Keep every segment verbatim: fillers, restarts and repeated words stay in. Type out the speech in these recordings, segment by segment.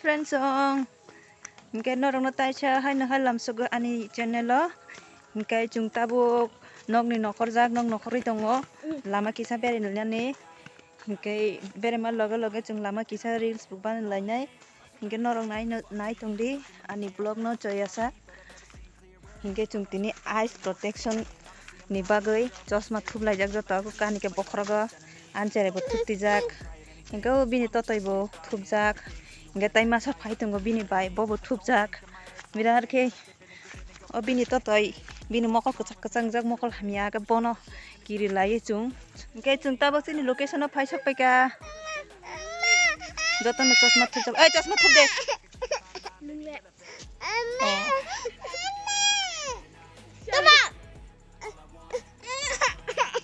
Friends song, hinkhe norokno taisa haino hai lamsogo ani channel o. Hinkhe chwng tabuk nokni nokhorjak, nok nokhorwi tongo. Lama kisa berainani. Hinkhe berema loge loge chwng lama kisa reels bo banlainai. Hinkhe norok nai, nai tongdi ani vlog no choyasa. Hinkhe chwng tini eyes protection ni bagwi chosma thuplaijak joto, kani khe bokhorogo ancherebo thuptijak, hinkhe o bini totoi bo thupjak, hinkhe tai masa phai tongo bini bai, bobo thupjak. Birar khe o bini totoi, bini mokol kwchak kwchang jak, mokol hamya khe bono kiri laiwi chwng. Hinkhe chwng tabuk chini location o phai sok paikha. Jotono chosma thupjak, oi chosma thupde.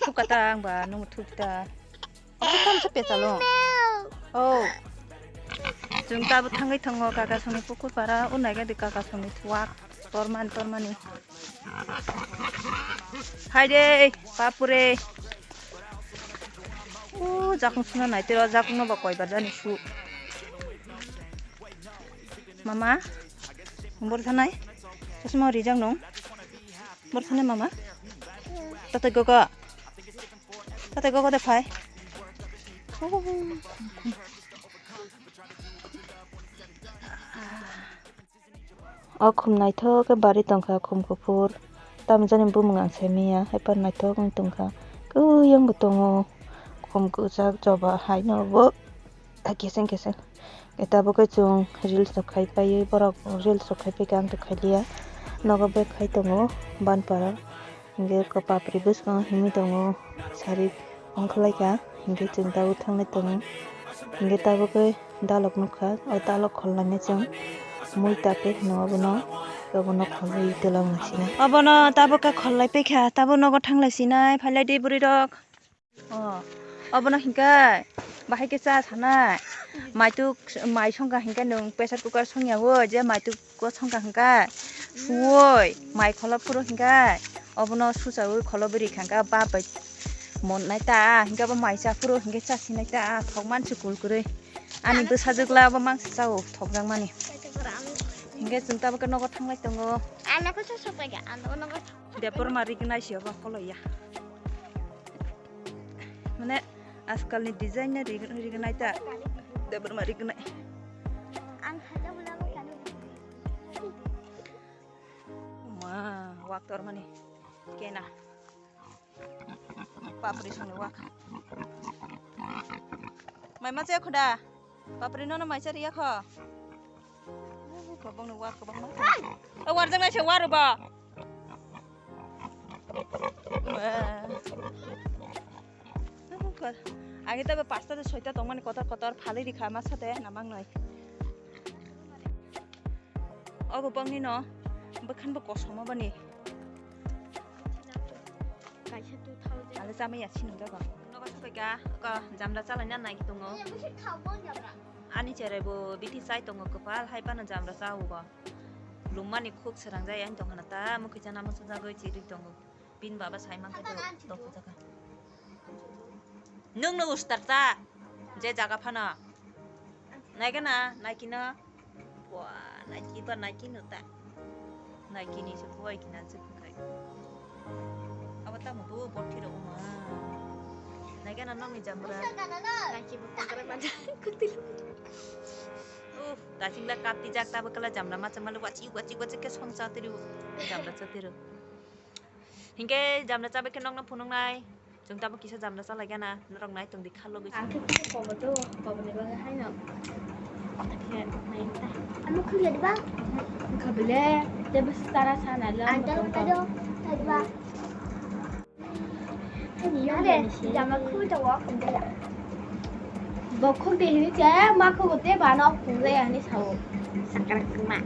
Thuk kata ang ba nung thuk ta. Aku tam sa peta lo. Oh. Chwng tabuk thangwi thango kaka songni pukur para, unai ga di kaka songni thuak torman tormani. Hai de, papure. O jakung suna nai tero, jakung no ba koi bar jani su. Mama, bor thanai. Chosma rijak nung. Bor thanai mama. Tatai gogo. Tatai gogo de phai. O khum naithok khe bari tongkha, khum kuphur. Tamjani bumung ang saimanya, haiphano naithok wng tongkha. Kuyang bo tongo. Khum kwchak joba haino bo. Keseng keseng. Khe tabuk khe chwng reels rok khai paiwi, borok reels rok khai paikha, ang tong khailiya. Nogo bag khai tongo, banpara. Hinkhe papri bwskango himwi tongo, sari ongkhorlaikha. Hinkhe chwng tabuk thangnai tongo. Hinkhe tabuk khe dalok nukha, o dalok kholnaino chwng mui ta pek hino obono, obono kholwi twlang sinai. Obono tabuk khe khollai paikha, tabuk nogo thanglai sinai, phailai di bwrwi rok. Oh, obono hinkhe bahai khe cha sanai. Maituk, mai songkha hinkhe nwng pressure cooker songya o, je maituk o songkha hinkhe suwoi mai kholo phuru hinkhe obono suchaui kholo bwrwi kha hinkhe bap bai mon nai ta hinkhe bo mai cha phuru hinkhe cha sinai ta thok mansi kul kwrwi. Ani bwsajwk la bo mangsa chao thokjakmani. Hinkhe chwng tabuk khe nogo thanglai tongo. Ano khe cha sokphaikha, ano nogo. Debbarma rignai se obo koloiya. Mane ajkal ni design ni rig-, rignai ta. Debbarma rignai. Ang khaja bula mo kani. Ma, wak tor mani. Kena. Papri songni wak. Mai ma che khoda. Papri nono mai cha riya kho. Kobong ni wak kobong ma. O warjak nai se waru ba. Agi ta be pasta de soita tongmani kotor kotor phalwi rikha ma sate namang noi. Ogo bangni no bwkhan bo kosom bani. Kaisa two thousand. Ale chamai ya sinung jago. Nogo sopai ka, ka jamra chalai na nai tongo. Ani cherai bo biti chai tongo kwpal hai pano jamra cha ugo. Lumani khuk srang jai ani tongkhana ta mukhi chana musu jagoi chiri tongo. Bini baba sai mankhe to tokjaka. Nwng no ustar ta je jaga phano. Naikhe na, naikhe no. Wa, naikhe ba naikhe no ta. Naikhe ni se buai kina se bukai. Abo tamo bo bothi ro ma. Naikhe na nokni jamra. Naikhe bo tangkara manja. Uff, daising la kap tijak tabo kala jamra ma chama lo wachi wachi wachi ke song cha tiri jamra cha tiri. Hinkhe jamra chabai khe nokno phunuknai. Chwng tabuk kisa jamra chalaikha na, norok nai tongdi kha logwi. Ang khe kisa kobo do, koboni bagwi haino. Khe nai ta. Ano khulya diba? Khabile, tebo sara sana lo. Ang telo tayo, tadiba. Are, jamra khulwi tongo, khumjaya. Bo khuk de hini che, ma khuk de ba no khuk de ani sao. Sakra kuma.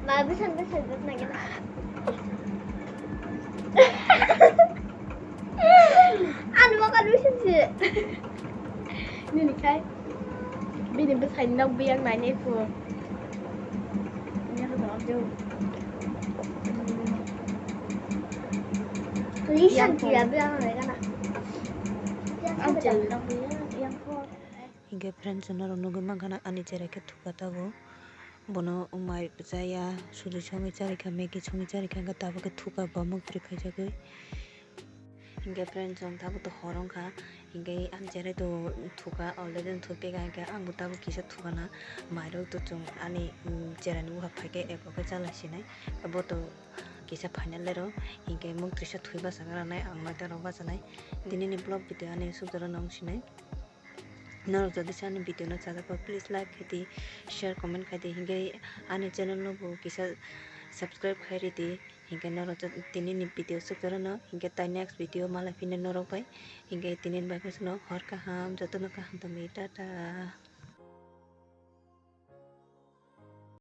Ma bisan bisan jat na gena. Ani ma kan bisan se. Nini kai. Bini bwsai nok biyang nai nai phu. Ini aku tolong jauh. Lisan tidak bilang mereka nak. Yang sudah bilang yang kok. Hinkhe friends, norok nugwi mankha na ani cherai khe thuka tabuk. Bono mai bwchaya, suji songwi charikha, Maggi songwi charikha, hinkhe tabuk khe thuka bumuk twi khaijagwi. Hinkhe friends, chwng tabuk to hor wngkha, hinkhe ani cherai to thuka already thupika, hinkhe ang bo tabuk kisa thuka na, mairok to chwng ani, mm, cherai ni bupha phaikhe eko khe chalai sinai, bo to kisa final ero, hinkhe muk twisa thwi bachagwi rwnai, ang noita rok bachanai. Tini ni vlog video ani suk jora nw wng sinai. Norok jodi se ani video no chajak kha, please like khai di, share, comment khai di, hinkhe ani channel no bo kisa subscribe khai ridi, hinkhe norok jodi tini ni video suk jora no, hinkhe tai next video malai phino norok bai, hinkhe tini ni bai khe no hor kaham, joto no kaham tongwi, tata.